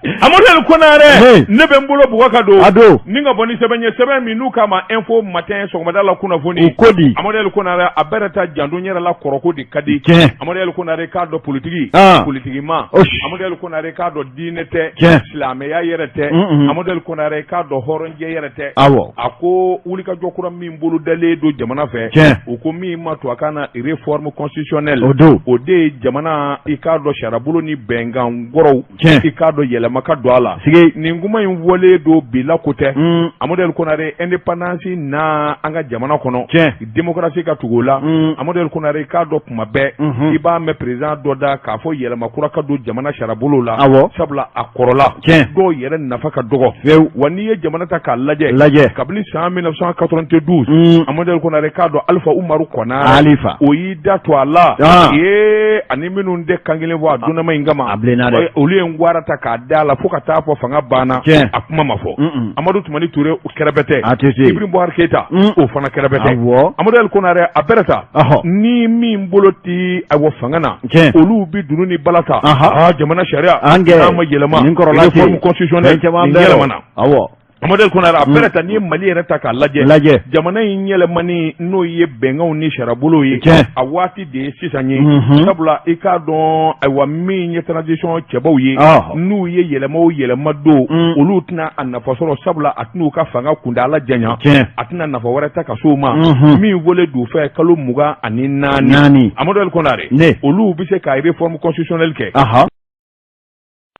Amadu El Konare ne bɛ n bolo bugɔ ka don a don ni ka bɔ ni sɛbɛn ye sɛbɛn min n'u k'a ma Info Matin sɔgɔmada la kunnafoni u ko di Amadu El Konare a bɛrɛ ta janto n yɛrɛ la kɔrɔko de ka di tiɲɛ Amadu El Konare k'a dɔn politiki politiki ma Amadu El Konare k'a dɔn diinɛ tɛ tiɲɛ silamɛya yɛrɛ tɛ Amadu El Konare k'a dɔn hɔrɔnjɛ yɛrɛ tɛ awɔ a ko wulikajɔ kura min bolodalen don jamana fɛ tiɲɛ u ko min ma tubabukan na réforme constitutionnelle o don o de ye jamana i k'a dɔn sariyabolo ni bɛnkan kɔrɔw tiɲɛ i k'a dɔn yɛlɛma ka don a la sigi nin kuma in fɔlen don bi la ko tɛ Amadu El Konare indépendance na an ka jamana kɔnɔ tiɲɛ démocratie ka tugu o la Amadu El Konare k'a dɔn kuma bɛɛ i b'a mɛn président dɔ da k'a fɔ yɛlɛma kura ka don jamana sariyabolo la awɔ sabula a kɔrɔla tiɲɛ dɔw yɛrɛ nafa ka dɔgɔ fiyewu wa n'i ye jamana ta k'a lajɛ lajɛ kabini san 1992 Amadu El Konare k'a dɔn Alifa Umaru Konare Alifa o y'i da to a la Ah. ee ani minnu tɛ kan kelen fɔ a donnama in kama a bilenna dɛ olu ye ngwara ta k'a da la fo ka taa fɔ fanga banna Tiɲɛ. a kuma ma fɔ Mm-mm. Amadu Tumani Ture o kɛrɛfɛ tɛ a tɛ se Ibrahim Boubacar Keita o fana kɛrɛfɛ tɛ awɔ Amadu El Konare a bɛrɛ ta ɔhɔ ni min bolo ti ayiwa fanga na tiɲɛ olu bi dunun ni bala ta Aha. ah jamana sariya an kɛ n'a ma yɛlɛma nin kɔrɔla tɛ réforme constitutionnelle fɛn caman nin bɛ yɔrɔ. yɛlɛmana awɔ Amadu El Konare a bɛrɛ ta n'i ye Mali yɛrɛ ta k'a lajɛ lajɛ jamana in yɛlɛmani n'o ye bɛnkanw ni sariyabolo ye Tiɲɛ. a waati de ye sisan ye Mhm. sabula i k'a dɔn ayiwa min ye transition cɛbaw ye Ɔhɔ. n'u ye yɛlɛma o yɛlɛma don Mm. olu tɛna a nafa sɔrɔ sabula a tɛna u ka fanga kuntaala janya tiɲɛ a tɛna nafa wɛrɛ ta ka s'u ma Mhm. min fɔlen d'u fɛ kalo 24 naani Amadu El Konare ne olu bɛ se ka réforme constitutionnelle kɛ aha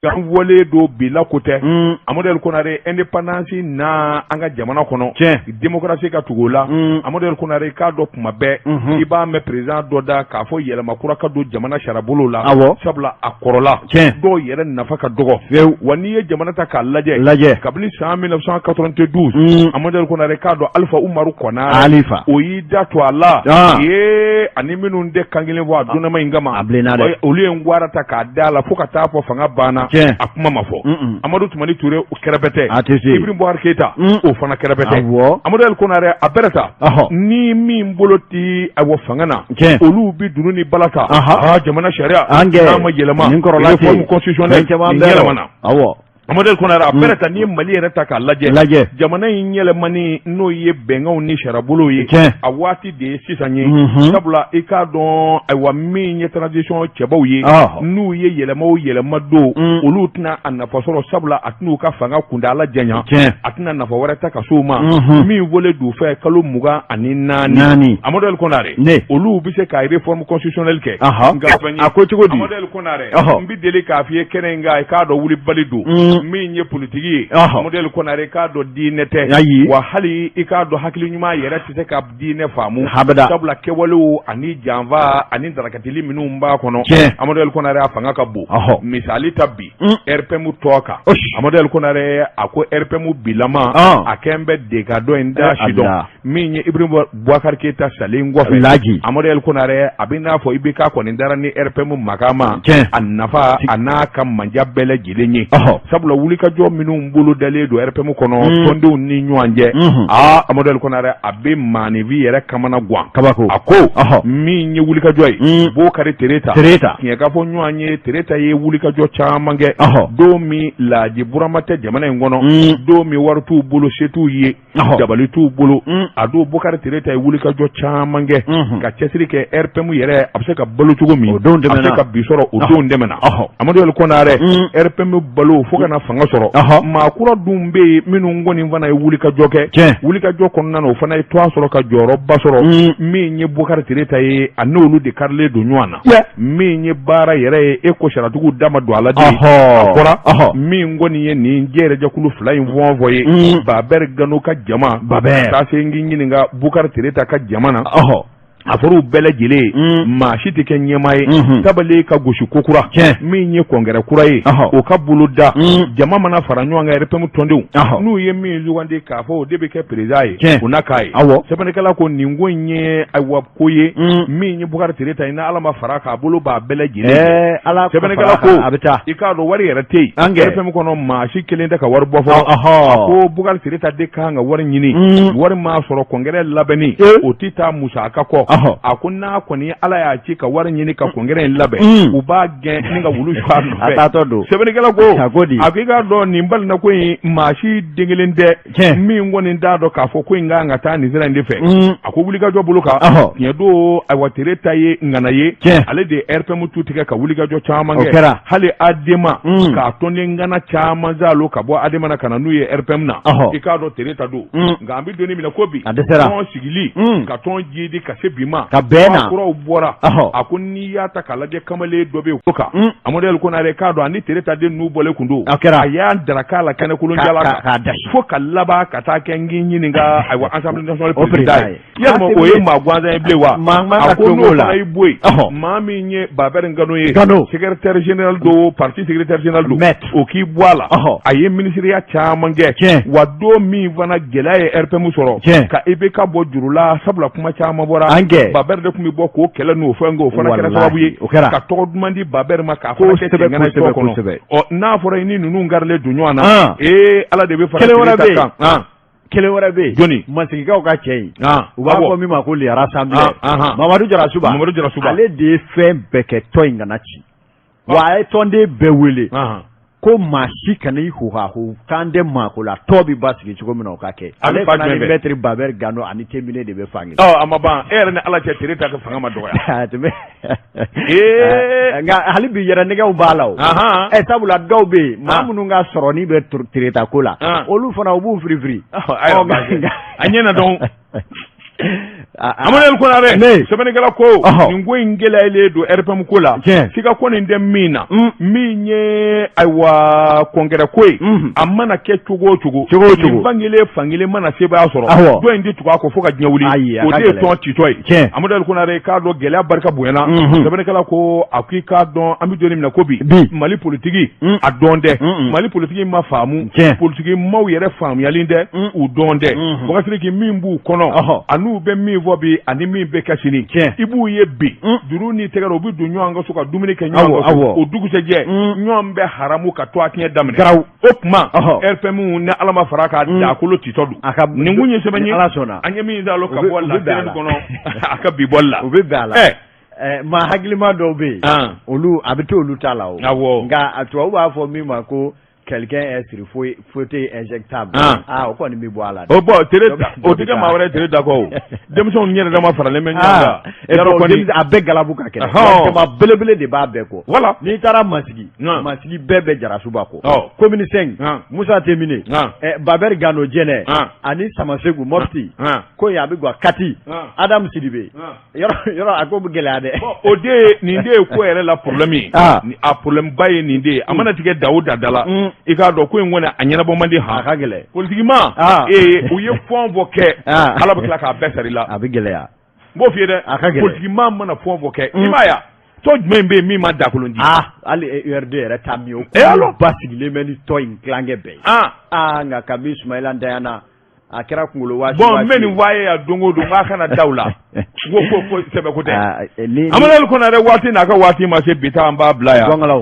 an fɔlen don bi la ko tɛ Mm. Amadu El Konare indépendance na an ka jamana kɔnɔ tiɲɛ démocratie ka tugu o la Mm. Amadu El Konare k'a dɔn kuma bɛɛ Mhm. i b'a mɛn président dɔ da k'a fɔ yɛlɛma kura ka don jamana sariyabolo la awɔ sabula a kɔrɔla tiɲɛ dɔw yɛrɛ nafa ka dɔgɔ fiyewu wa n'i ye jamana ta k'a lajɛ lajɛ kabini san 1992 Mm. Amadu El Konare k'a dɔn Alifa Umaru Konare Alifa o y'i da to a la Ah. ee ani minnu tɛ kan kelen fɔ a donnama in kama a bilenna dɛ olu ye ngwara ta k'a da la fo ka taa fɔ fanga banna tiɲɛ a kuma ma fɔ Mm-mm. Amadu Tumani Ture o kɛrɛfɛ tɛ a tɛ se Ibrahim Boubacar Keita Mm. o fana kɛrɛfɛ tɛ awɔ Amadu El Konare a bɛrɛ ta ɔhɔ ni min bolo ti ayiwa fanga na tiɲɛ olu bi dunun ni bala ta Aha. ah jamana sariya an kɛ n'a ma yɛlɛma nin kɔrɔla tɛ réforme constitutionnelle fɛn caman nin bɛ yɔrɔ. yɛlɛmana awɔ Amadu El Konare a Mm. bɛrɛ ta n'i ye Mali yɛrɛ ta k'a lajɛ lajɛ jamana in yɛlɛmani n'o ye bɛnkanw ni sariyabolo ye tiɲɛ a waati de ye sisan ye Mhm. sabula i k'a dɔn ayiwa min ye transition cɛbaw ye Ɔhɔ. n'u ye yɛlɛma o yɛlɛma don Mm. olu tɛna a nafa sɔrɔ sabula a tɛna u ka fanga kuntaala janya tiɲɛ a tɛna nafa wɛrɛ ta ka s'u ma Mhm. min fɔlen d'u fɛ kalo 24 naani Amadu El Konare ne olu bɛ se ka réforme constitutionnelle kɛ aha nka fɛn ye a ko cogo di Amadu El Konare Ɔhɔ. n bɛ deli k'a f'i ye kɛnɛ in kan i k'a dɔn wulibali don Mm. min ye politiki ye Ɔhɔ. Amadu El Konare k'a dɔn diinɛ tɛ ayi wa hali i k'a dɔn hakili ɲuman yɛrɛ tɛ se ka diinɛ faamu habada sabula kɛwalew ani janfa ani darakatili minnu b'a kɔnɔ Tiɲɛ. Amadu El Konare a fanga ka bon ɔhɔ misali ta bi Mm. RPM tɔ kan Osi. Amadu El Konare a ko RPM bilama Ah. a kɛn bɛ dega dɔ in da Eh, si dɔn Allah. min ye Ibrahim Boubacar Keita salen kɔfɛ laji Amadu El Konare a bɛ n'a fɔ IBK kɔni dara ni RPM makama tiɲɛ a nafa a n'a ka manja bɛɛ lajɛlen ye ɔhɔ sabula wulikajɔ minnu bolo dalen don RPM kɔnɔ Mm. tɔndenw ni ɲɔgɔn cɛ Mhm. aa Amadu El Konare a bɛ maaninfin yɛrɛ kamana gan kabako a ko ɔhɔ min ye wulikajɔ ye Mm. Bokari Tereta Tereta tiɲɛ ka fɔ ɲɔgɔn ye Tereta ye wulikajɔ caman kɛ ɔhɔ don min Laji Burama tɛ jamana in kɔnɔ Mm. don min wari t'u bolo se t'u ye ɔhɔ dabali t'u bolo Mm. a don Bokari Tereta ye wulikajɔ caman kɛ Mhm. ka cɛsiri kɛ RPM yɛrɛ a bɛ se ka balo cogo min O don a bɛ se tɛmɛna. ka bi sɔrɔ o Ɔhɔ. don dɛmɛna ɔhɔ Amadu El Konare Mm. RPM balo fo ka na fanga sɔrɔ Ɔhɔ. maa kura dun bɛ yen minnu kɔni fana ye wulikajɔ kɛ tiɲɛ wulikajɔ kɔnɔna na o fana ye tɔn sɔrɔ ka jɔyɔrɔba sɔrɔ Mm. min ye Bokari Tereta ye a n'olu de karilen don ɲɔgɔn na Tiɲɛ. min ye baara yɛrɛ ye e ko sariyatigiw da ma don a la de ɔhɔ a fɔra ɔhɔ min kɔni ye nin jɛrɛjɛkulu fila in fɔn fɔ ye Mm. Babɛri Gano ka jama Babɛri. taa se n k'i ɲininka Bokari Tereta ka jama na ɔhɔ a fɔra u bɛɛ lajɛlen ye Mm. maa si tɛ kɛ ɲɛmaa ye Mhm. tabale ka gosi kokura Tiɲɛ. min ye kɔngɛrɛ kura ye Ɔhɔ. o ka bolo da Mm. jama mana fara ɲɔgɔn kan RPM tɔndenw Ɔhɔ. n'u ye min sugandi k'a fɔ o de bɛ kɛ président ye Tiɲɛ. o na k'a ye awɔ sɛbɛnnikɛla ko nin ko in ye ayiwa ko ye Mm. min ye Bukari Tereta ye n'Ala ma fara k'a bolo b'a bɛɛ lajɛlen jɛ. ɛɛ ala sɛbɛnnikɛla ko a bɛ taa i k'a dɔn wari yɛrɛ tɛ yen An kɛ. RPM kɔnɔ maa si kelen tɛ ka wari bɔ fɔlɔ ɔhɔ a ko Bukari Tereta de kan ka wari ɲini Mm. wari m'a sɔrɔ kɔngɛrɛ labɛnni Eh. o tɛ taa musaka kɔ A ko n'a kɔni Ala y'a ci ka wari ɲini ka congrès in labɛn, u b'a gɛn ni ka wulu su a nɔfɛ. A taatɔ don. Sɛbɛnnikɛla ko, a ko di, a ko i k'a dɔn nin balinako in maa si den kelen tɛ min kɔni t'a dɔn k'a fɔ ko in kan ka taa nin sira in de fɛ. A ko wulikajɔ bolo kan, tiɲɛ don, ayiwa, Tereta ye ŋana ye, ale de ye RPM tu tigɛ ka wulikajɔ caman kɛ, hali ADEMA k'a tɔnden ŋana caman zalo ka bɔ ADEMA na ka na n'u ye RPM na. I k'a dɔn Tereta don, nka an bɛ don min na ko bi, a dɛsɛra. Tɔn sigili ka tɔn jidi ka se bi ma, ka bɛn na kuraw bɔra. A ko n'i y'a ta k'a lajɛ, kamalen dɔ bɛ yen ko kan Amadu El Konare, k'a dɔn ani Tereta den ninnu bɔlen kun don, a kɛra a y'a daraka la kɛnɛkolon jala kan k'a dasi fo ka laban ka taa kɛ n k'i ɲininka, ayiwa, Assemblée nationale président ye. Yalima o ye maa gansan ye bilen wa? A ko n'o fana y'i bɔ yen, maa min ye Babɛri Gano ye, secrétaire général don, parti secrétaire général don, o k'i bɔ a la, a ye minisiriya caman kɛ. Wa don min fana gɛlɛya ye RPM sɔrɔ ka IBK bɔ juru la, sabula kuma caman bɔra, Babɛri de tun bɛ bɔ k'o kɛlɛ n'o fɛn kɛ, o fana kɛra sababu ye ka tɔgɔ duman di Babɛri ma k'a fana kɛ cɛŋana ye tɔn kɔnɔ. Ɔ n'a fɔra i ni ninnu garilen don ɲɔgɔn na, ee, Ala de bɛ fara Tereta kan. Kelen wɛrɛ bɛ yen. Jɔni? Masigikaw ka cɛ in, u b'a fɔ min ma ko le rassembleur, Mamadu Jarasuba. Mamadu Jarasuba. Ale de ye fɛn bɛɛ kɛ tɔn in kana ci. Wa a ye tɔnden bɛɛ wele ko maa si kana i hohaho kan tɛ maa ko la, tɔn bɛ basigi cogo min na o ka kɛ. Ale fana ni maître Babɛri Gano ani Timbiné de bɛ fan kelen. Ɔ, a ma ban, e yɛrɛ ni Ala cɛ, Tereta ka fanga ma dɔgɔya. Ee, nka hali bi yɛrɛ nɛgɛw b'a la o. Ɛ, sabula dɔw bɛ yen, maa minnu ka sɔrɔni bɛ Tereta ko la, olu fana u b'u firifiri. A ɲɛna dɔn. Amadu El Konare, sɛbɛnnikɛla ko nin ko in gɛlɛyalen don RPM ko la, siga ko nin tɛ min na, min ye ayiwa congrès ko ye, a mana kɛ cogo o cogo, cogo o cogo, fan kelen fan kelen mana sebaaya sɔrɔ, dɔ in tɛ tugu a kɔ fo ka diɲɛ wuli, o de ye tɔn citɔ ye. Amadu El Konare, k'a dɔn gɛlɛya barika bonyana. Sɛbɛnnikɛla ko a ko i k'a dɔn an bɛ don min na ko bi, Mali politiki a dɔn tɛ, Mali politiki ma faamu, politiki maaw yɛrɛ faamuyalen tɛ, u dɔn tɛ. Bakasiriki min b'u kɔnɔ an'u bɛ min fɔ bi ani min bɛ kɛ sini, i b'u ye bi juru ni tɛgɛrɛ, u bɛ don ɲɔgɔn ka so ka dumuni kɛ ɲɔgɔn ka so, o dugusɛjɛ ɲɔgɔn bɛ haramu ka to a tiɲɛ daminɛ. O tuma RPM, ni Ala ma fara ka dakolo titɔ don. A ka nin kun ye sɛbɛn ye Ala sɔnna an ye min zalo ka bɔ La Sirène kɔnɔ a ka bi bɔli la. U bɛ bɛn a la. Maa hakilima dɔw bɛ yen, olu a bɛ to olu ta la o. Nka tubabu b'a fɔ min ma ko quelqu'un est sur fauteuil éjectable. Ah, o kɔni bɛ bɔ a la. O bɔn tere o tɛ kɛ maa wɛrɛ tere da kɔ o. Denmisɛnw yɛrɛ dama faralen bɛ ɲɔgɔn kan. Yarɔ kɔni a bɛɛ galabu ka kɛnɛ. Jama belebele de b'a bɛɛ kɔ. Voilà. N'i taara Masigi. Masigi bɛɛ bɛ Jarasuba kɔ. Commune 5. Musa Timbiné. Babɛri Gano Jɛnɛ. Ani Samasegu Mɔpti. Ko in a bɛ gwa Kati. Adamu Sidibe. Yɔrɔ a ko bɛ gɛlɛya dɛ. O de ye nin de ye ko yɛrɛ la problème ye. A problème ba ye nin de ye. A mana tigɛ da o da da la. I k'a dɔn ko in kɔni a ɲɛnabɔ man di han. A ka gɛlɛn. Politikima. Ee, u ye fɛn o fɛn kɛ. Ala bɛ tila k'a bɛɛ sara i la. A bɛ gɛlɛya. N b'o f'i ye dɛ. A ka gɛlɛn. Politikima mana fɛn o fɛn kɛ. I m'a ye wa? Tɔn jumɛn bɛ yen min ma dakolon di? Hali URD yɛrɛ ta min o. Basigilen bɛ ni tɔn in tilankɛ bɛɛ ye. Aa, nka kabi Sumayila ntanyana, a kɛra kunkolo waati. Bon, n bɛ nin fɔ a ye yan don o don, n k'a kana da u la. N ko ko sɛbɛ ko tɛ. Amadu El Konare, waati n'a ka waati ma se, bi ta an b'a bila yan.